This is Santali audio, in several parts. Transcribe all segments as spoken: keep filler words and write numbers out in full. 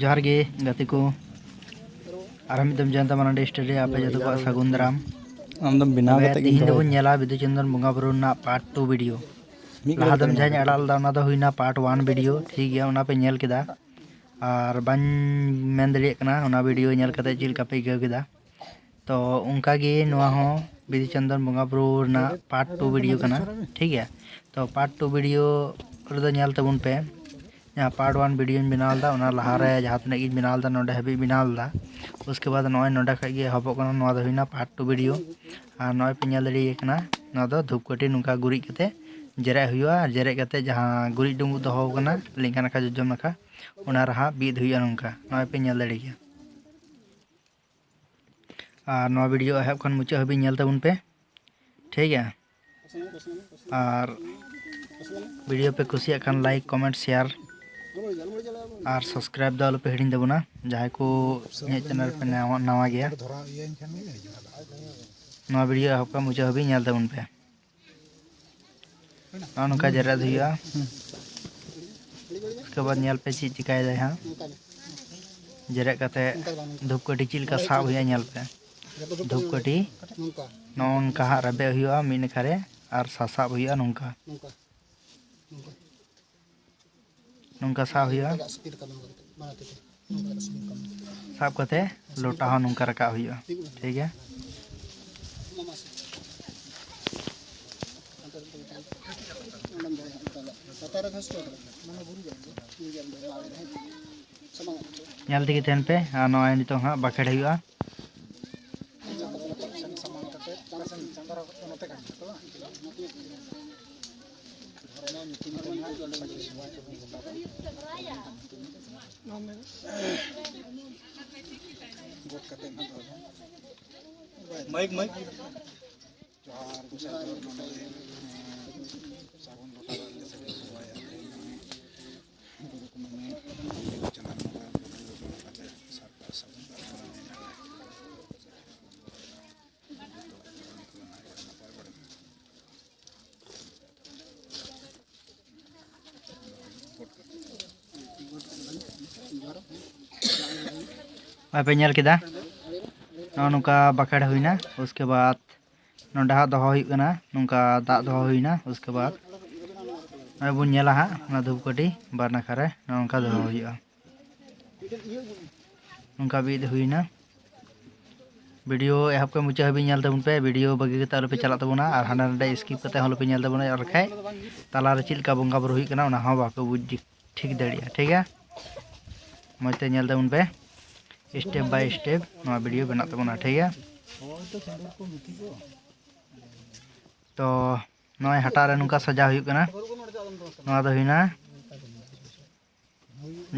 ᱡᱚᱦᱟᱨ ᱜᱮ ᱜᱟᱛᱮ ᱠᱚ, ᱟᱨᱦᱚᱸ ᱢᱤᱫ ᱫᱚᱢ ᱡᱚᱭᱚᱱᱛᱟ ᱢᱟᱨᱟᱱᱰᱤ ᱥᱴᱩᱰᱤᱭᱳ ᱟᱯᱮ ᱡᱚᱛᱚ ᱠᱚᱣᱟᱜ ᱥᱟᱹᱜᱩᱱ ᱫᱟᱨᱟᱢ᱾ ᱟᱢ ᱫᱚᱢ ᱵᱮᱱᱟᱣ ᱛᱚᱵᱮ ᱠᱟᱛᱮ ᱜᱤᱧ ᱛᱤᱦᱤᱧ ᱫᱚᱦᱚ ᱫᱚᱵᱚᱱ ᱧᱮᱞᱟ ᱵᱤᱫᱩ ᱪᱟᱸᱫᱟᱱ ᱵᱚᱸᱜᱟ ᱵᱩᱨᱩ ᱨᱮᱱᱟᱜ ᱯᱟᱨᱴ ᱴᱩ ᱵᱷᱤᱰᱤᱭᱳ᱾ ᱢᱤᱫ ᱞᱟᱦᱟ ᱜᱷᱟᱹᱲᱤ ᱫᱚᱢ ᱠᱟᱛᱮ ᱡᱟᱦᱟᱸᱧ ᱟᱲᱟᱜ ᱞᱮᱫᱟ, ᱚᱱᱟ ᱫᱚ ᱦᱩᱭᱱᱟ ᱯᱟᱨᱴ ᱚᱣᱟᱱ ᱵᱷᱤᱰᱤᱭᱳ, ᱴᱷᱤᱠ ᱜᱮᱭᱟ, ᱚᱱᱟ ᱯᱮ ᱧᱮᱞ ᱠᱮᱫᱟ᱾ ᱟᱨ ᱵᱟᱹᱧ ᱢᱮᱱ ᱫᱟᱲᱮᱭᱟᱜ ᱠᱟᱱᱟ ᱚᱱᱟ ᱵᱷᱤᱰᱤᱭᱳ ᱧᱮᱞ ᱠᱟᱛᱮ ᱪᱮᱫ ᱞᱮᱠᱟ ᱯᱮ ᱟᱹᱭᱠᱟᱹᱣ ᱠᱮᱫᱟ᱾ ᱛᱚ ᱚᱱᱠᱟ ᱜᱮ ᱱᱚᱣᱟ ᱦᱚᱸ ᱵᱤᱫᱩ ᱪᱟᱸᱫᱟᱱ ᱵᱚᱸᱜᱟ ᱵᱩᱨᱩ ᱨᱮᱱᱟᱜ ᱯᱟᱨᱴ ᱴᱩ ᱵᱷᱤᱰᱤᱭᱳ ᱠᱟᱱᱟ, ᱴᱷᱤᱠ ᱜᱮᱭᱟ᱾ ᱛᱚ ᱯᱟᱨᱴ ᱴᱩ ᱵᱷᱤᱰᱤᱭᱳ ᱨᱮᱫᱚ ᱧᱮᱞ ᱛᱟᱵᱚᱱ ᱯᱮ, ᱡᱟᱦᱟᱸ ᱯᱟᱨᱴ ᱚᱣᱟᱱ ᱵᱷᱤᱰᱤᱭᱳᱧ ᱵᱮᱱᱟᱣ ᱞᱮᱫᱟ, ᱚᱱᱟ ᱞᱟᱦᱟᱨᱮ ᱡᱟᱦᱟᱸ ᱛᱤᱱᱟᱹᱜ ᱜᱤᱧ ᱵᱮᱱᱟᱣ ᱞᱮᱫᱟ, ᱱᱚᱸᱰᱮ ᱦᱟᱹᱵᱤᱡ ᱵᱮᱱᱟᱣ ᱞᱮᱫᱟ᱾ ᱩᱥᱠᱮ ᱵᱟᱫ ᱱᱚᱜᱼᱚᱭ ᱱᱚᱸᱰᱮ ᱠᱷᱚᱡ ᱜᱮ ᱮᱦᱚᱵᱚᱜ ᱠᱟᱱᱟ, ᱱᱚᱣᱟ ᱫᱚ ᱦᱩᱭᱱᱟ ᱯᱟᱨᱴ ᱴᱩ ᱵᱷᱤᱰᱤᱭᱳ᱾ ᱟᱨ ᱱᱚᱜᱼᱚᱭ ᱯᱮ ᱧᱮᱞ ᱫᱟᱲᱮᱭᱟᱜ ᱠᱟᱱᱟ, ᱱᱚᱣᱟ ᱫᱚ ᱫᱷᱩᱯᱠᱟᱹᱴᱷᱤ ᱱᱚᱝᱠᱟ ᱜᱩᱨᱤᱡ ᱠᱟᱛᱮ ᱡᱮᱨᱮᱫ ᱦᱩᱭᱩᱜᱼᱟ᱾ ᱟᱨ ᱡᱮᱨᱮᱫ ᱠᱟᱛᱮ ᱡᱟᱦᱟᱸ ᱜᱩᱨᱤᱡ ᱰᱩᱸᱵᱩᱜ ᱫᱚᱦᱚ ᱟᱠᱟᱱᱟ ᱞᱮᱸᱜᱟ ᱱᱟᱠᱷᱟ ᱡᱚᱡᱚᱢ ᱱᱟᱠᱷᱟ, ᱚᱱᱟ ᱨᱮ ᱦᱟᱸᱜ ᱵᱤᱫ ᱦᱩᱭᱩᱜᱼᱟ ᱱᱚᱝᱠᱟ, ᱱᱚᱜᱼᱚᱭ ᱯᱮ ᱧᱮᱞ ᱫᱟᱲᱮ ᱜᱮᱭᱟ᱾ ᱟᱨ ᱱᱚᱣᱟ ᱵᱷᱤᱰᱤᱭᱳ ᱮᱦᱚᱵ ᱠᱷᱚᱱ ᱢᱩᱪᱟᱹᱫ ᱦᱟᱹᱵᱤᱡ ᱧᱮᱞ ᱛᱟᱵᱚᱱ ᱯᱮ, ᱴᱷᱤᱠ ᱜᱮᱭᱟ᱾ ᱟᱨ ᱵᱷᱤᱰᱤᱭᱳ ᱯᱮ ᱠᱩᱥᱤᱭᱟᱜ ᱠᱷᱟᱱ ᱞᱟᱭᱤᱠ, ᱠᱚᱢᱮᱱᱴ, ᱥᱮᱭᱟᱨ ᱟᱨ ᱥᱟᱵᱥᱠᱨᱟᱭᱤᱵ ᱫᱚ ᱟᱞᱚᱯᱮ ᱦᱤᱲᱤᱧ ᱛᱟᱵᱚᱱᱟ, ᱡᱟᱦᱟᱸᱭ ᱠᱚ ᱤᱧᱟᱹᱜ ᱪᱮᱱᱮᱞ ᱯᱮ ᱱᱟᱣᱟ, ᱱᱟᱣᱟ ᱜᱮᱭᱟ᱾ ᱱᱚᱣᱟ ᱵᱷᱤᱰᱤᱭᱳ ᱮᱦᱚᱵ ᱠᱷᱚᱱ ᱢᱩᱪᱟᱹᱫ ᱦᱟᱹᱵᱤᱡ ᱧᱮᱞ ᱛᱟᱵᱚᱱ ᱯᱮ᱾ ᱱᱚᱜᱼᱚ ᱱᱚᱝᱠᱟ ᱡᱮᱨᱮᱫ ᱦᱩᱭᱩᱜᱼᱟ᱾ ᱩᱥᱠᱮ ᱵᱟᱫ ᱧᱮᱞ ᱯᱮ ᱪᱮᱫ ᱪᱤᱠᱟᱭ ᱫᱟᱭ ᱦᱟᱸᱜ᱾ ᱡᱮᱨᱮᱫ ᱠᱟᱛᱮ ᱫᱷᱩᱯᱠᱟᱹᱴᱷᱤ ᱪᱮᱫ ᱞᱮᱠᱟ ᱥᱟᱵ ᱦᱩᱭᱩᱜᱼᱟ ᱧᱮᱞ ᱯᱮ᱾ ᱫᱷᱩᱯᱠᱟᱹᱴᱷᱤ ᱱᱚᱜᱼᱚ ᱱᱚᱝᱠᱟ ᱦᱟᱸᱜ ᱨᱮᱵᱮᱫ ᱦᱩᱭᱩᱜᱼᱟ ᱢᱤᱫ ᱱᱟᱠᱷᱟ ᱨᱮ ᱟᱨ ᱥᱟᱥᱟᱵ ᱦᱩᱭᱩᱜᱼᱟ ᱱᱚᱝᱠᱟ᱾ ᱱᱚᱝᱠᱟ ᱥᱟᱵ ᱦᱩᱭᱩᱜᱼᱟ᱾ ᱥᱟᱵ ᱠᱟᱛᱮ ᱞᱚᱴᱟ ᱦᱚᱸ ᱱᱚᱝᱠᱟ ᱨᱟᱠᱟᱵ ᱦᱩᱭᱩᱜᱼᱟ᱾ ᱴᱷᱤᱠ ᱜᱮᱭᱟ᱾ ᱧᱮᱞ ᱛᱮᱜᱮ ᱛᱟᱦᱮᱱ ᱯᱮ, ᱟᱨ ᱱᱚᱜᱼᱚᱭ ᱱᱤᱛᱚᱜ ᱦᱟᱸᱜ ᱵᱟᱠᱷᱮᱲ ᱦᱩᱭᱩᱜᱼᱟ᱾ Mic, mic. ᱡᱚᱦᱟᱨ ᱜᱚᱸᱥᱟᱭ ᱫᱚ ᱱᱚᱰᱮ, ᱮᱸ, ᱥᱟᱵᱚᱱ ᱞᱚᱴᱟ ᱫᱟᱜ ᱞᱮ ᱥᱮᱵᱮᱫ ᱠᱚᱣᱟ, ᱟᱨ ᱜᱩᱨᱩ ᱠᱚ ᱢᱮᱱᱟ, ᱪᱟᱸᱫᱟ ᱵᱚᱸᱜᱟ ᱵᱩᱨᱩ ᱠᱟᱛᱮ ᱥᱟᱨ ᱠᱚ ᱥᱟᱵᱚᱱ ᱫᱟᱜ ᱠᱚ ᱮᱢᱟ᱾ ᱱᱚᱜᱼᱚᱭ ᱯᱮ ᱧᱮᱞ ᱠᱮᱫᱟ, ᱱᱚᱜᱼᱚ ᱱᱚᱝᱠᱟ ᱵᱟᱠᱷᱮᱲ ᱦᱩᱭᱱᱟ᱾ ᱩᱥᱠᱮ ᱵᱟᱫ ᱱᱚᱰᱮ ᱦᱟᱸᱜ ᱫᱚᱦᱚ ᱦᱩᱭᱩᱜ ᱠᱟᱱᱟ, ᱱᱚᱝᱠᱟ ᱫᱟᱜ ᱫᱚᱦᱚ ᱦᱩᱭᱱᱟ᱾ ᱩᱥᱠᱮ ᱵᱟᱫ ᱱᱚᱜᱼᱚᱭ ᱵᱚᱱ ᱧᱮᱞᱟ ᱦᱟᱸᱜ, ᱚᱱᱟ ᱫᱷᱩᱯ ᱠᱟᱹᱴᱷᱤ ᱵᱟᱨ ᱱᱟᱠᱷᱟ ᱨᱮ ᱱᱚᱜᱼᱚ ᱱᱚᱝᱠᱟ ᱫᱚᱦᱚ ᱦᱩᱭᱩᱜᱼᱟ᱾ ᱱᱚᱝᱠᱟ ᱵᱤᱫ ᱦᱩᱭᱱᱟ᱾ ᱵᱷᱤᱰᱤᱭᱳ ᱮᱦᱚᱵ ᱠᱷᱚᱱ ᱢᱩᱪᱟᱹᱫ ᱦᱟᱹᱵᱤᱡ ᱧᱮᱞ ᱛᱟᱵᱚᱱ ᱯᱮ᱾ ᱵᱷᱤᱰᱤᱭᱳ ᱵᱟᱹᱜᱤ ᱠᱟᱛᱮ ᱟᱞᱚᱯᱮ ᱪᱟᱞᱟᱜ ᱛᱟᱵᱚᱱᱟ, ᱟᱨ ᱦᱟᱸᱰᱮ ᱱᱟᱰᱮ ᱥᱠᱤᱯ ᱠᱟᱛᱮ ᱦᱚᱸ ᱟᱞᱚᱯᱮ ᱧᱮᱞ ᱛᱟᱵᱚᱱᱟ, ᱟᱨ ᱵᱟᱠᱷᱟᱡ ᱛᱟᱞᱟᱨᱮ ᱪᱮᱫ ᱞᱮᱠᱟ ᱵᱚᱸᱜᱟ ᱵᱩᱨᱩ ᱦᱩᱭᱩᱜ ᱠᱟᱱᱟ, ᱚᱱᱟ ᱦᱚᱸ ᱵᱟᱯᱮ ᱵᱩᱡᱽ ᱴᱷᱤᱠ ᱫᱟᱲᱮᱭᱟᱜᱼᱟ᱾ ᱴᱷᱤᱠ ᱜᱮᱭᱟ, ᱢᱚᱡᱽ ᱛᱮ ᱧᱮᱞ ᱛᱟᱵᱚᱱ ᱯᱮ, ᱥᱴᱮᱯ ᱵᱟᱭ ᱥᱴᱮᱯ ᱱᱚᱣᱟ ᱵᱷᱤᱰᱤᱭᱳ ᱵᱮᱱᱟᱜ ᱛᱟᱵᱚᱱᱟ᱾ ᱴᱷᱤᱠ ᱜᱮᱭᱟ, ᱛᱚ ᱱᱚᱜᱼᱚᱭ ᱦᱟᱴᱟᱜ ᱨᱮ ᱱᱚᱝᱠᱟ ᱥᱟᱡᱟᱣ ᱦᱩᱭᱩᱜ ᱠᱟᱱᱟ᱾ ᱱᱚᱣᱟ ᱫᱚ ᱦᱩᱭᱱᱟ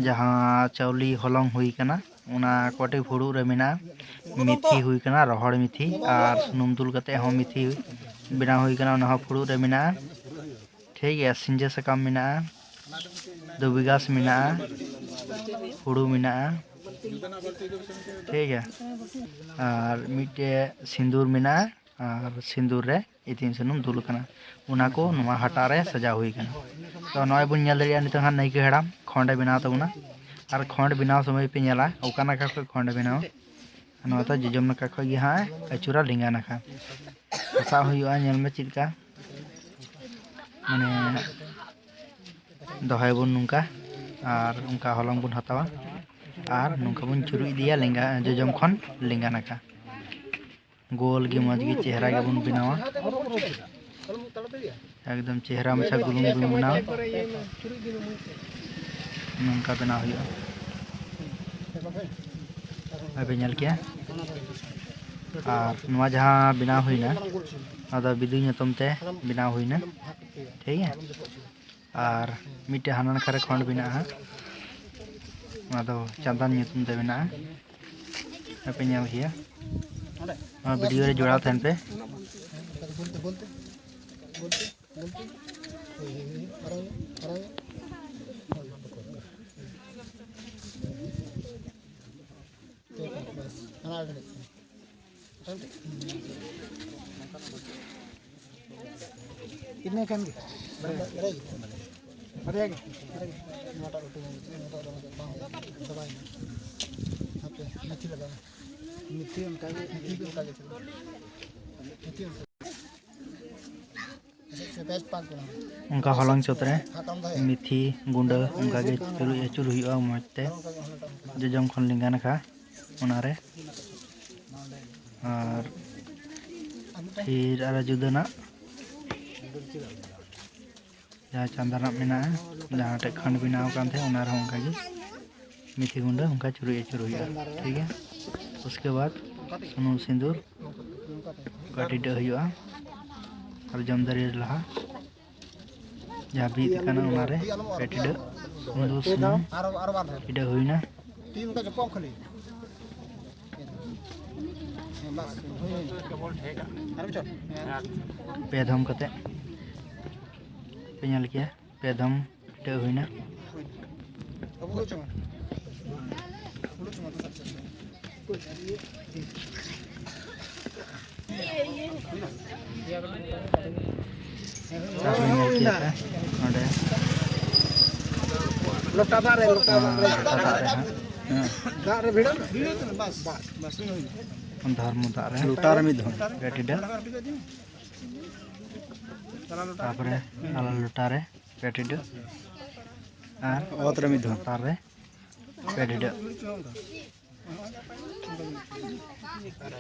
ᱡᱟᱦᱟᱸ ᱪᱟᱣᱞᱮ ᱦᱚᱞᱚᱝ ᱦᱩᱭ ᱠᱟᱱᱟ, ᱚᱱᱟ ᱠᱚᱴᱤ ᱯᱷᱩᱲᱩᱜ ᱨᱮ ᱢᱮᱱᱟᱜᱼᱟ᱾ ᱢᱮᱛᱷᱤ ᱦᱩᱭ ᱠᱟᱱᱟ, ᱨᱚᱦᱚᱲ ᱢᱮᱛᱷᱤ, ᱟᱨ ᱥᱩᱱᱩᱢ ᱫᱩᱞ ᱠᱟᱛᱮ ᱦᱚᱸ ᱢᱮᱛᱷᱤ ᱵᱮᱱᱟᱣ ᱦᱩᱭ ᱠᱟᱱᱟ, ᱚᱱᱟ ᱦᱚᱸ ᱯᱷᱩᱲᱩᱜ ᱨᱮ ᱢᱮᱱᱟᱜᱼᱟ᱾ ᱴᱷᱤᱠ ᱜᱮᱭᱟ, ᱥᱤᱸᱡᱟᱹ ᱥᱟᱠᱟᱢ ᱢᱮᱱᱟᱜᱼᱟ, ᱫᱷᱩᱵᱤ ᱜᱷᱟᱥ ᱢᱮᱱᱟᱜᱼᱟ, ᱦᱩᱲᱩ ᱢᱮᱱᱟᱜᱼᱟ᱾ ᱴᱷᱤᱠ ᱜᱮᱭᱟ, ᱟᱨ ᱢᱤᱫᱴᱮᱡ ᱥᱤᱸᱫᱩᱨ ᱢᱮᱱᱟᱜᱼᱟ, ᱟᱨ ᱥᱤᱸᱫᱩᱨ ᱨᱮ ᱤᱛᱤᱧ ᱥᱩᱱᱩᱢ ᱫᱩᱞ ᱠᱟᱱᱟ, ᱚᱱᱟ ᱠᱚ ᱱᱚᱣᱟ ᱦᱟᱴᱟᱜ ᱨᱮ ᱥᱟᱡᱟᱣ ᱦᱩᱭ ᱠᱟᱱᱟ᱾ ᱛᱚ ᱱᱚᱜᱼᱚᱭ ᱵᱚᱱ ᱧᱮᱞ ᱫᱟᱲᱮᱭᱟᱜᱼᱟ, ᱱᱤᱛᱚᱝ ᱦᱟᱸᱜ ᱱᱟᱭᱠᱮ ᱦᱟᱲᱟᱢ ᱠᱷᱚᱸᱰᱮ ᱵᱮᱱᱟᱣ ᱛᱟᱵᱚᱱᱟ, ᱟᱨ ᱠᱷᱚᱸᱰ ᱵᱮᱱᱟᱣ ᱥᱚᱢᱚᱭ ᱯᱮ ᱧᱮᱞᱟ ᱚᱠᱟ ᱱᱟᱠᱷᱟ ᱠᱷᱚᱱ ᱠᱷᱚᱸᱰᱮ ᱵᱮᱱᱟᱣᱟ᱾ ᱱᱚᱣᱟ ᱫᱚ ᱡᱚᱡᱚᱢ ᱱᱟᱠᱷᱟ ᱠᱷᱚᱱ ᱜᱮ ᱦᱟᱸᱜ ᱟᱹᱪᱩᱨᱟ ᱞᱮᱸᱜᱟ ᱱᱟᱠᱷᱟ᱾ ᱥᱟᱵ ᱦᱩᱭᱩᱜᱼᱟ, ᱧᱮᱞ ᱢᱮ ᱪᱮᱫ ᱞᱮᱠᱟ, ᱢᱟᱱᱮ ᱫᱚᱦᱚᱭᱟᱵᱚᱱ ᱱᱚᱝᱠᱟ, ᱟᱨ ᱚᱱᱠᱟ ᱦᱚᱞᱚᱝ ᱵᱚᱱ ᱦᱟᱛᱟᱣᱟ, ᱟᱨ ᱱᱚᱝᱠᱟ ᱵᱚᱱ ᱪᱩᱨᱩᱡ ᱤᱫᱤᱭᱟ ᱞᱮᱸᱜᱟ, ᱡᱚᱡᱚᱢ ᱠᱷᱚᱱ ᱞᱮᱸᱜᱟ ᱱᱟᱠᱷᱟ᱾ ᱜᱳᱞ ᱜᱮ ᱢᱚᱡᱽ ᱜᱮ ᱪᱮᱦᱨᱟ ᱜᱮᱵᱚᱱ ᱵᱮᱱᱟᱣᱟ᱾ ᱮᱠᱫᱚᱢ ᱪᱮᱦᱨᱟ ᱢᱟᱪᱷᱟ ᱜᱩᱞᱩᱝ ᱵᱚᱱ ᱵᱮᱱᱟᱣᱟ᱾ ᱱᱚᱝᱠᱟ ᱵᱮᱱᱟᱣ ᱦᱩᱭᱩᱜᱼᱟ᱾ ᱟᱯᱮ ᱧᱮᱞ ᱠᱮᱭᱟ᱾ ᱟᱨ ᱱᱚᱣᱟ ᱡᱟᱦᱟᱸ ᱵᱮᱱᱟᱣ ᱦᱩᱭᱱᱟ, ᱚᱱᱟ ᱫᱚ ᱵᱤᱫᱩ ᱧᱩᱛᱩᱢ ᱛᱮ ᱵᱮᱱᱟᱣ ᱦᱩᱭᱱᱟ᱾ ᱴᱷᱤᱠ ᱜᱮᱭᱟ᱾ ᱟᱨ ᱢᱤᱫᱴᱮᱡ ᱦᱟᱱᱟ ᱱᱟᱠᱷᱟ ᱨᱮ ᱠᱷᱚᱸᱰ ᱢᱮᱱᱟᱜᱼᱟ, ᱚᱱᱟ ᱫᱚ ᱪᱟᱸᱫᱟᱱ ᱧᱩᱛᱩᱢ ᱛᱮ ᱢᱮᱱᱟᱜᱼᱟ᱾ ᱟᱯᱮ ᱧᱮᱞ ᱜᱮᱭᱟ, ᱱᱚᱣᱟ ᱵᱷᱤᱰᱤᱭᱳ ᱨᱮ ᱡᱚᱲᱟᱣ ᱛᱟᱦᱮᱱ ᱯᱮ᱾ ᱤᱱᱟᱹ ᱠᱷᱟᱱ ᱜᱮ᱾ ᱵᱟᱨᱭᱟ ᱜᱮ᱾ ᱵᱟᱨᱭᱟ ᱜᱮ᱾ ᱱᱚᱣᱟᱴᱟᱜ ᱨᱩᱴᱤ ᱧᱟᱢ ᱠᱮᱫᱟ, ᱱᱚᱣᱟᱴᱟᱜ ᱫᱚ ᱵᱟᱝ ᱦᱩᱭᱩᱜ ᱠᱟᱱᱟ, ᱪᱟᱵᱟᱭᱮᱱᱟ᱾ ᱦᱟᱯᱮ᱾ ᱚᱱᱠᱟ ᱦᱚᱞᱚᱝ ᱪᱚᱴ ᱨᱮ ᱢᱤᱛᱷᱤ ᱜᱩᱸᱰᱟᱹ ᱚᱱᱠᱟ ᱜᱮ ᱪᱩᱨᱩᱡ ᱟᱹᱪᱩᱨ ᱦᱩᱭᱩᱜᱼᱟ ᱢᱚᱡᱽ ᱛᱮ, ᱡᱚᱡᱚᱢ ᱠᱷᱚᱱ ᱞᱮᱸᱜᱟ ᱱᱟᱠᱷᱟ ᱚᱱᱟᱨᱮ᱾ ᱟᱨ ᱯᱷᱤᱨ ᱟᱨᱚ ᱡᱩᱫᱟᱹᱱᱟᱜ ᱡᱟᱦᱟᱸ ᱪᱟᱸᱫᱟ ᱨᱮᱱᱟᱜ ᱢᱮᱱᱟᱜᱼᱟ, ᱡᱟᱦᱟᱸ ᱴᱷᱮᱡ ᱠᱷᱟᱸᱰ ᱵᱮᱱᱟᱣ ᱟᱠᱟᱱ ᱛᱟᱦᱮᱸᱫ, ᱚᱱᱟ ᱨᱮᱦᱚᱸ ᱚᱱᱠᱟ ᱜᱮ ᱢᱤᱛᱷᱤ ᱜᱩᱸᱰᱟᱹ ᱚᱱᱠᱟ ᱪᱩᱨᱩᱡ ᱟᱹᱪᱩᱨ ᱦᱩᱭᱩᱜᱼᱟ, ᱴᱷᱤᱠ ᱜᱮᱭᱟ᱾ ᱩᱥᱠᱮ ᱵᱟᱫ ᱥᱩᱱᱩᱢ ᱥᱤᱸᱫᱩᱨ ᱚᱱᱠᱟ ᱴᱤᱰᱟᱹᱜ ᱦᱩᱭᱩᱜᱼᱟ, ᱥᱟᱨᱡᱚᱢ ᱫᱟᱨᱮ ᱞᱟᱦᱟ ᱡᱟᱦᱟᱸ ᱵᱤᱫ ᱟᱠᱟᱱᱟ, ᱚᱱᱟᱨᱮ ᱯᱮ ᱴᱤᱰᱟᱹᱜ ᱥᱤᱸᱫᱩᱨ ᱥᱩᱱᱩᱢ ᱴᱤᱰᱟᱹᱜ ᱦᱩᱭᱱᱟ᱾ ᱯᱮ ᱫᱷᱚᱢ ᱠᱟᱛᱮ ᱯᱮ ᱧᱮᱞ ᱠᱮᱭᱟ, ᱯᱮ ᱫᱷᱚᱢ ᱴᱤᱰᱟᱹᱜ ᱦᱩᱭᱱᱟ᱾ ᱛᱟᱨᱯᱚᱨᱮ ᱧᱮᱞ ᱠᱮᱫᱟ ᱯᱮ ᱱᱚᱰᱮ᱾ ᱞᱚᱴᱟ ᱫᱟᱜ ᱨᱮ, ᱞᱚᱴᱟ ᱫᱟᱜ ᱨᱮ᱾ ᱞᱚᱴᱟ ᱫᱟᱜ ᱨᱮ ᱦᱟᱸᱜ᱾ ᱫᱟᱜ ᱨᱮ ᱵᱷᱤᱲᱟᱹᱣ ᱢᱮ᱾ ᱵᱷᱤᱲᱟᱹᱣ ᱢᱮ, ᱵᱟᱥ, ᱵᱟᱥ, ᱵᱟᱥ, ᱦᱩᱭ ᱮᱱᱟ᱾ ᱫᱷᱚᱨᱢᱚ ᱫᱟᱜ ᱨᱮ᱾ ᱞᱚᱴᱟ ᱨᱮ ᱢᱤᱫ ᱫᱷᱚᱢ᱾ ᱯᱮ ᱴᱤᱰᱟᱹᱜ᱾ ᱛᱟᱨᱯᱚᱨᱮ ᱟᱞᱟᱝ ᱞᱚᱴᱟ ᱨᱮ ᱯᱮ ᱴᱤᱰᱟᱹᱜ᱾ ᱟᱨ ᱚᱛ ᱨᱮ ᱢᱤᱫ ᱫᱷᱚᱢ᱾ ᱞᱟᱛᱟᱨ ᱨᱮ ᱯᱮ ᱴᱤᱰᱟᱹᱜ᱾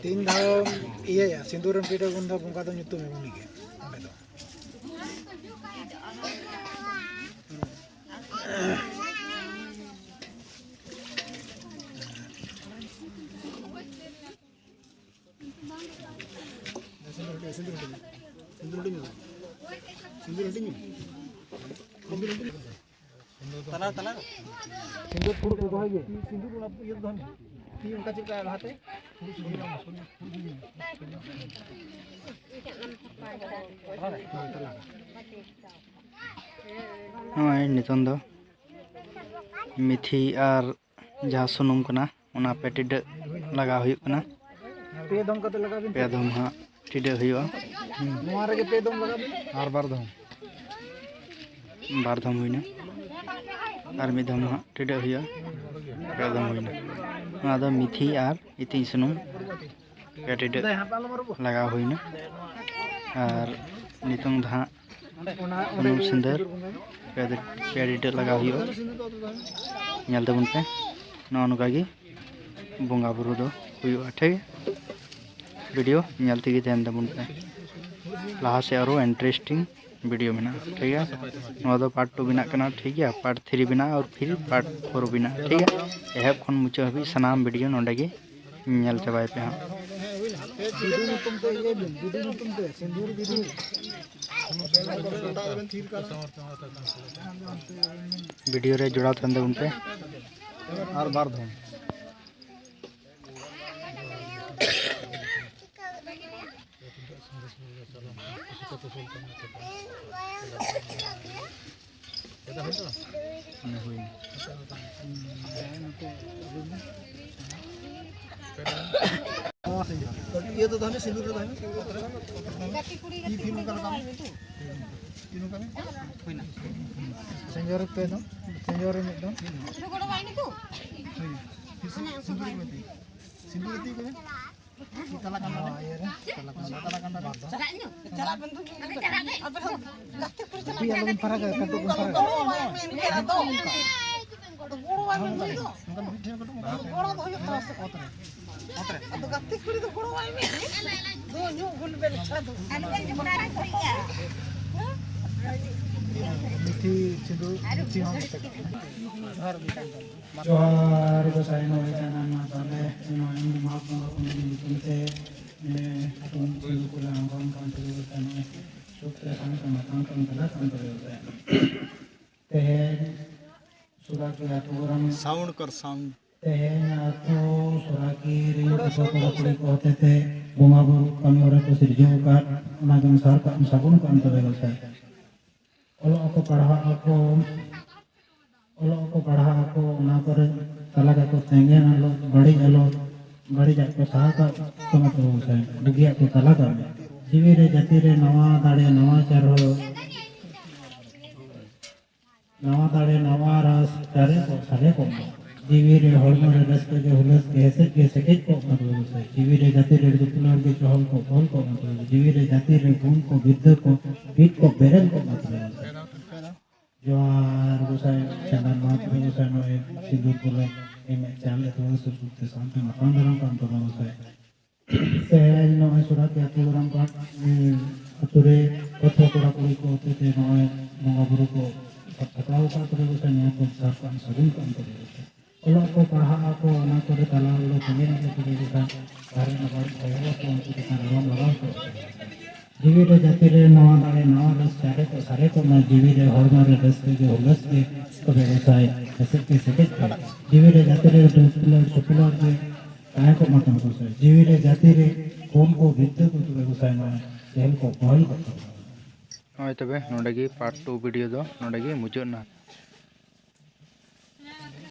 ᱛᱤᱱ ᱫᱷᱟᱣ ᱤᱭᱟᱹᱭᱟ, ᱥᱤᱸᱫᱩᱨᱮᱢ ᱴᱤᱰᱟᱹᱜ, ᱩᱱ ᱫᱚ ᱵᱚᱸᱜᱟ ᱫᱚ ᱧᱩᱛᱩᱢ ᱮᱢ ᱩᱱᱤᱜᱮ ᱚᱸᱰᱮ ᱫᱚ᱾ ᱛᱟᱞᱟ, ᱛᱟᱞᱟ᱾ ᱥᱤᱸᱫᱩᱨ ᱯᱷᱩᱲᱩᱜ ᱫᱚ ᱫᱚᱦᱚᱭ ᱵᱤᱱ᱾ ᱥᱤᱸᱫᱩᱨ ᱚᱱᱟ ᱤᱭᱟᱹ ᱫᱚᱦᱚᱭ ᱢᱮ᱾ ᱛᱤ ᱚᱱᱠᱟ ᱪᱮᱫ ᱞᱮᱠᱟ ᱞᱟᱦᱟᱛᱮ? ᱱᱚᱜᱼᱚᱭ ᱱᱤᱛᱚᱝ ᱫᱚ ᱢᱤᱛᱷᱤ ᱟᱨ ᱡᱟᱦᱟᱸ ᱥᱩᱱᱩᱢ ᱠᱟᱱᱟ, ᱚᱱᱟ ᱯᱮ ᱴᱤᱰᱟᱹᱜ ᱞᱟᱜᱟᱣ ᱦᱩᱭᱩᱜ ᱠᱟᱱᱟ᱾ ᱯᱮ ᱫᱚᱢ ᱠᱟᱛᱮ ᱞᱟᱜᱟᱣ ᱵᱤᱱ᱾ ᱯᱮ ᱫᱚᱢ ᱦᱟᱸᱜ ᱴᱤᱰᱟᱹᱜ ᱦᱩᱭᱩᱜᱼᱟ᱾ ᱱᱚᱣᱟ ᱨᱮᱜᱮ ᱯᱮ ᱫᱚᱢ ᱞᱟᱜᱟᱣ ᱵᱤᱱ᱾ ᱟᱨ ᱵᱟᱨ ᱫᱷᱚᱢ᱾ ᱵᱟᱨ ᱫᱷᱚᱢ ᱦᱩᱭᱱᱟ᱾ ᱟᱨ ᱢᱤᱫ ᱫᱷᱚᱢ ᱦᱟᱸᱜ ᱴᱤᱰᱟᱹᱜ ᱦᱩᱭᱩᱜᱼᱟ᱾ ᱯᱮ ᱫᱷᱚᱢ ᱦᱩᱭᱱᱟ᱾ ᱱᱚᱣᱟ ᱫᱚ ᱢᱤᱛᱷᱤ ᱟᱨ ᱤᱛᱤᱧ ᱥᱩᱱᱩᱢ ᱯᱮ ᱴᱤᱰᱟᱹᱜ ᱞᱟᱜᱟᱣ ᱦᱩᱭᱱᱟ᱾ ᱟᱨ ᱱᱤᱛᱚᱝ ᱫᱚ ᱦᱟᱸᱜ ᱥᱩᱱᱩᱢ ᱥᱤᱸᱫᱩᱨ ᱯᱮ ᱴᱤᱰᱟᱹᱜ ᱞᱟᱜᱟᱣ ᱦᱩᱭᱩᱜᱼᱟ᱾ ᱧᱮᱞ ᱛᱟᱵᱚᱱ ᱯᱮ, ᱱᱚᱜᱼᱚ ᱱᱚᱝᱠᱟ ᱜᱮ ᱵᱚᱸᱜᱟ ᱵᱩᱨᱩ ᱫᱚ ᱦᱩᱭᱩᱜᱼᱟ, ᱴᱷᱤᱠ ᱜᱮᱭᱟ? ᱵᱷᱤᱰᱤᱭᱳ ᱧᱮᱞ ᱛᱮᱜᱮ ᱛᱟᱦᱮᱱ ᱛᱟᱵᱚᱱ ᱯᱮ᱾ ᱞᱟᱦᱟ ᱥᱮᱫ ᱟᱨᱚ ᱤᱱᱴᱟᱨᱮᱥᱴᱤᱝ ᱵᱷᱤᱰᱤᱭᱳ ᱢᱮᱱᱟᱜᱼᱟ, ᱴᱷᱤᱠ ᱜᱮᱭᱟ? ᱱᱚᱣᱟ ᱫᱚ ᱯᱟᱨᱴ ᱴᱩ ᱵᱮᱱᱟᱜ ᱠᱟᱱᱟ, ᱴᱷᱤᱠ ᱜᱮᱭᱟ? ᱯᱟᱨᱴ ᱛᱷᱨᱤ ᱵᱮᱱᱟᱜᱼᱟ ᱟᱨ ᱯᱷᱤᱨ ᱯᱟᱨᱴ ᱯᱷᱳᱨ ᱵᱮᱱᱟᱜᱼᱟ, ᱴᱷᱤᱠ ᱜᱮᱭᱟ? ᱮᱦᱚᱵ ᱠᱷᱚᱱ ᱢᱩᱪᱟᱹᱫ ᱦᱟᱹᱵᱤᱡ ᱥᱟᱱᱟᱢ ᱵᱷᱤᱰᱤᱭᱳ ᱱᱚᱰᱮ ᱜᱮ ᱧᱮᱞ ᱪᱟᱵᱟᱭ ᱯᱮ ᱦᱟᱸᱜ᱾ ᱵᱤᱰᱤᱭᱳ ᱨᱮ ᱡᱚᱲᱟᱣ ᱛᱟᱦᱮᱱ ᱛᱟᱵᱚᱱ ᱯᱮ᱾ ᱟᱨ ᱵᱟᱨ ᱫᱷᱟᱣ᱾ ᱤᱭᱟᱹ ᱫᱚ ᱛᱟᱦᱮᱱᱟ, ᱥᱤᱸᱫᱩᱨ ᱫᱚ ᱛᱟᱦᱮᱱᱟ᱾ ᱛᱤ ᱯᱷᱤᱨ ᱱᱚᱝᱠᱟ ᱞᱟᱜᱟᱣ ᱢᱮ᱾ ᱛᱤ ᱱᱚᱝᱠᱟ ᱢᱮ᱾ ᱦᱩᱭᱱᱟ᱾ ᱥᱮᱸᱡᱚ ᱨᱮ ᱯᱮ ᱫᱚ, ᱥᱮᱸᱡᱚ ᱨᱮ ᱢᱤᱫ ᱫᱚ᱾ ᱦᱩᱭᱱᱟ᱾ ᱯᱷᱤᱨ ᱥᱤᱸᱫᱩᱨ ᱨᱮ ᱛᱤ᱾ ᱥᱤᱸᱫᱩᱨ ᱨᱮ ᱛᱤ ᱠᱚ᱾ ᱛᱟᱞᱟ ᱠᱟᱱᱰᱟ ᱨᱮ᱾ ᱛᱟᱞᱟ ᱠᱟᱱᱰᱟ, ᱛᱟᱞᱟ ᱠᱟᱱᱰᱟ ᱨᱮ᱾ ᱪᱟᱞᱟᱜ ᱵᱮᱱ ᱛᱚ᱾ ᱟᱯᱮ ᱦᱚᱸ ᱜᱟᱛᱮ ᱠᱩᱲᱤ ᱪᱟᱞᱟᱜ ᱟᱞᱚᱵᱮᱱ ᱯᱷᱟᱨᱟᱠᱟ, ᱠᱟᱹᱴᱩᱵ ᱵᱮᱱ ᱯᱷᱟᱨᱟᱠᱟ᱾ ᱜᱚᱲᱚ ᱵᱟᱭ ᱢᱮᱱ ᱠᱮᱫᱟ ᱛᱚ᱾ ᱟᱫᱚ ᱜᱚᱲᱚ ᱵᱟᱭ ᱢᱮᱱ ᱫᱚ᱾ ᱱᱚᱝᱠᱟ ᱢᱤᱫ ᱴᱷᱮᱱ ᱠᱟᱹᱴᱩᱵ ᱵᱮᱱ ᱯᱷᱟᱨᱟᱠᱟ᱾ ᱜᱚᱲᱚ ᱫᱚ ᱦᱩᱭᱩᱜ ᱛᱟᱢᱟ ᱥᱮ᱾ ᱚᱛ ᱨᱮ᱾ ᱟᱫᱚ ᱜᱟᱛᱮ ᱠᱩᱲᱤ ᱫᱚ ᱜᱚᱲᱚ ᱵᱟᱭ ᱢᱮᱱ᱾ ᱫᱚ ᱧᱩ ᱵᱷᱩᱞ ᱵᱮᱱ ᱪᱷᱟᱫᱩ᱾ ᱢᱤᱴᱷᱤ ᱥᱤᱸᱫᱩᱨ, ᱢᱤᱴᱷᱤ ᱦᱚᱸ ᱢᱮᱥᱟ ᱠᱟᱜ ᱢᱮ᱾ ᱡᱚᱦᱟᱨ ᱜᱮ ᱠᱟᱱ ᱛᱟᱵᱚᱱᱟ᱾ ᱡᱚᱦᱟᱨ ᱜᱚᱸᱥᱟᱭ ᱢᱚᱬᱮ ᱪᱟᱸᱫᱟᱱ ᱢᱟ ᱛᱟᱞᱮ, ᱱᱚᱣᱟ ᱤᱧ ᱢᱟᱜᱽ ᱵᱚᱸᱜᱟ ᱠᱩᱱᱟᱹᱢᱤ ᱧᱩᱛᱩᱢ ᱛᱮ, ᱮ, ᱟᱹᱛᱩ ᱢᱩᱪᱟᱹᱫ ᱠᱚᱞᱮ ᱟᱬᱜᱚᱱ ᱠᱟᱱ ᱛᱟᱵᱚᱱᱟ, ᱥᱩᱠ ᱛᱮ ᱥᱟᱱᱛᱮ ᱢᱟᱛᱟᱝ ᱠᱟᱱ ᱛᱟᱞᱮ ᱠᱟᱱ ᱛᱟᱞᱮ ᱛᱮ᱾ ᱛᱮᱦᱮᱧ ᱥᱩᱨᱟᱠᱤ ᱟᱹᱛᱩ ᱜᱚᱨᱟᱢ ᱥᱟᱣᱩᱱᱰ ᱠᱚᱨ ᱥᱟᱣᱩᱱᱰ᱾ ᱛᱮᱦᱮᱧ ᱟᱹᱛᱩ ᱥᱩᱨᱟᱠᱤ ᱨᱤᱱ ᱟᱹᱛᱩ ᱠᱚᱲᱟ ᱠᱩᱲᱤ ᱠᱚ ᱦᱚᱛᱮᱛᱮ ᱵᱚᱸᱜᱟ ᱵᱩᱨᱩ ᱠᱟᱹᱢᱤ ᱦᱚᱨᱟ ᱠᱚ ᱥᱤᱨᱡᱟᱹᱣ ᱟᱠᱟᱫ, ᱚᱱᱟ ᱜᱮᱢ ᱥᱟᱨ ᱠᱟᱜ ᱥᱟᱹᱜᱩᱱ ᱠᱟᱜ ᱛᱟᱞᱮ ᱜᱚᱸᱥᱟᱭ᱾ ᱚᱞᱚᱜ ᱟᱠᱚ, ᱯᱟᱲᱦᱟᱜ ᱟᱠᱚ, ᱚᱞᱚᱜ ᱟᱠᱚ, ᱯᱟᱲᱦᱟᱜ ᱟᱠᱚ, ᱚᱱᱟ ᱠᱚᱨᱮ ᱛᱟᱞᱟ ᱠᱟᱠᱚ ᱛᱮᱸᱜᱮᱱ ᱟᱞᱚ, ᱵᱟᱹᱲᱤᱡ ᱟᱞᱚ, ᱵᱟᱹᱲᱤᱡᱟᱜ ᱠᱚ ᱥᱟᱦᱟ ᱠᱟᱜ ᱛᱟᱢᱟ ᱛᱚ ᱜᱚᱸᱥᱟᱭ, ᱵᱩᱜᱤᱭᱟᱜ ᱠᱚ ᱛᱟᱞᱟ ᱠᱟᱜ ᱢᱮ᱾ ᱡᱤᱣᱤ ᱨᱮ ᱡᱟᱹᱛᱤ ᱨᱮ ᱱᱟᱣᱟ ᱫᱟᱲᱮ, ᱱᱟᱣᱟ ᱪᱟᱨᱦᱟᱣ, ᱱᱟᱣᱟ ᱫᱟᱲᱮ, ᱱᱟᱣᱟ ᱨᱟᱥ ᱪᱟᱨᱮ ᱠᱚ ᱥᱟᱰᱮ ᱠᱚᱜ ᱢᱟ᱾ ᱡᱤᱣᱤ ᱨᱮ ᱦᱚᱲᱢᱚ ᱨᱮ ᱨᱟᱹᱥᱠᱟᱹ ᱜᱮ ᱦᱩᱞᱟᱹᱥ ᱜᱮ ᱦᱮᱥᱮᱡ ᱜᱮ ᱥᱮᱠᱮᱡ ᱠᱚᱜ ᱢᱟ ᱛᱚᱵᱮ ᱜᱚᱸᱥᱟᱭ᱾ ᱡᱤᱣᱤ ᱨᱮ ᱡᱟᱹᱛᱤ ᱨᱮ ᱫᱩᱯᱩᱞᱟᱹᱲ ᱜᱮ ᱪᱚᱦᱚᱞ ᱠᱚᱜ ᱵᱚᱦᱚᱞ ᱠᱚᱜ ᱢᱟ ᱛᱚᱵᱮ᱾ ᱡᱤᱣᱤ ᱨᱮ ᱡᱟᱹᱛᱤ ᱨᱮ ᱜᱩᱱ ᱠᱚ ᱵᱤᱨᱫᱟᱹ ᱠᱚ ᱵᱤᱫ ᱠᱚᱜ ᱵᱮᱨᱮᱞ ᱠᱚᱜ ᱢᱟ ᱛᱚᱵᱮ ᱜᱚᱸᱥᱟᱭ᱾ ᱡᱚᱦᱟᱨ ᱜᱚᱸᱥᱟᱭ ᱪᱟᱸᱫᱟᱱ ᱢᱟ ᱛᱚᱵᱮ ᱜᱚᱸᱥᱟᱭ, ᱱᱚᱜᱼᱚᱭ ᱥᱤᱸᱫᱩᱨ ᱠᱚᱞᱮ ᱮᱢᱮᱫ ᱪᱟᱞ ᱮᱫ ᱛᱟᱵᱚᱱᱟ, ᱥᱩᱠ ᱥᱩᱠ ᱛᱮ ᱥᱟᱱᱛᱮ ᱢᱟᱛᱟᱝ ᱫᱟᱨᱟᱢ ᱠᱟᱱ ᱛᱟᱵᱚᱱᱟ ᱜᱚᱸᱥᱟᱭ᱾ ᱛᱮᱦᱮᱧ ᱱᱚᱜᱼᱚᱭ ᱥᱚᱨᱦᱟᱭ ᱟᱹᱛᱩ ᱜᱚᱨᱟᱢ ᱯᱟᱴ, ᱩᱸ, ᱟᱹᱛᱩ ᱨᱮ ᱯᱟᱹᱴᱷᱩᱣᱟᱹ ᱠᱚᱲᱟ ᱠᱩᱲᱤ ᱠᱚ ᱦᱚᱛᱮ ᱛᱮ ᱱᱚᱜᱼᱚᱭ ᱵᱚᱸᱜᱟ ᱵᱩᱨᱩ ᱠᱚ ᱥᱟᱵ ᱥᱟᱯᱲᱟᱣ ᱟᱠᱟᱫ ᱛᱟᱵᱚᱱᱟ ᱜᱚᱸᱥᱟᱭ, ᱱᱚᱣᱟ ᱠᱚ ᱥᱟᱨ ᱠᱚ ᱟᱢ ᱥᱟᱹᱜᱩᱱ ᱠᱚ ᱮᱢ ᱛᱟᱵᱚᱱᱟ ᱜᱚᱸᱥᱟᱭ᱾ ᱚᱞᱚᱜ ᱠᱚ ᱯᱟᱲᱦᱟᱜ ᱟᱠᱚ, ᱚᱱᱟ ᱠᱚᱨᱮ ᱛᱟᱞᱟ ᱨᱮ ᱛᱮᱸᱜᱮᱱ ᱟᱠᱚ ᱛᱚᱵᱮ ᱜᱚᱸᱥᱟᱭ, ᱫᱷᱟᱨᱮ ᱨᱮᱱᱟᱜ ᱵᱟᱹᱲᱤᱡ ᱦᱚᱭᱚ ᱠᱚ ᱩᱱᱠᱩ ᱪᱮᱛᱟᱱ ᱨᱟᱲᱟᱢ ᱞᱟᱜᱟᱣ ᱠᱚ᱾ ᱡᱤᱣᱤ ᱨᱮ ᱡᱟᱹᱛᱤ ᱨᱮ ᱱᱚᱣᱟ ᱫᱟᱲᱮ ᱱᱟᱣᱟ ᱨᱟᱹᱥ ᱪᱟᱨᱮ ᱠᱚ ᱥᱟᱨᱮ ᱠᱚᱜ ᱢᱟ, ᱡᱤᱣᱤ ᱨᱮ ᱦᱚᱲᱢᱚ ᱨᱮ ᱨᱟᱹᱥᱠᱟᱹ ᱜᱮ ᱦᱩᱞᱟᱹᱥ ᱜᱮ ᱛᱚᱵᱮ ᱜᱚᱸᱥᱟᱭ ᱦᱮᱥᱮᱡ ᱜᱮ ᱥᱮᱠᱮᱡ ᱠᱚᱜ᱾ ᱡᱤᱣᱤ ᱨᱮ ᱡᱟᱹᱛᱤ ᱨᱮ ᱫᱩᱯᱞᱟᱹᱲ ᱥᱩᱯᱞᱟᱹᱲ ᱜᱮ ᱛᱟᱦᱮᱸ ᱠᱚᱜ ᱢᱟ ᱛᱟᱵᱚᱱ ᱜᱚᱸᱥᱟᱭ᱾ ᱡᱤᱣᱤ ᱨᱮ ᱡᱟᱹᱛᱤ ᱨᱮ ᱯᱩᱱ ᱠᱚ ᱵᱤᱫᱽᱫᱟᱹ ᱠᱚ ᱛᱚᱵᱮ ᱜᱚᱸᱥᱟᱭ ᱱᱚᱣᱟ ᱪᱮᱦᱮᱞ ᱠᱚ ᱵᱚᱦᱮᱞ ᱠᱚᱜ ᱛᱟᱵᱚᱱᱟ᱾ ᱦᱳᱭ ᱛᱚᱵᱮ ᱱᱚᱰᱮ ᱜᱮ ᱯᱟᱨᱴ ᱴᱩ ᱵᱷᱤᱰᱤᱭᱳ ᱫᱚ ᱱᱚᱰᱮ ᱜᱮ ᱢᱩᱪᱟᱹᱫ ᱮᱱᱟ᱾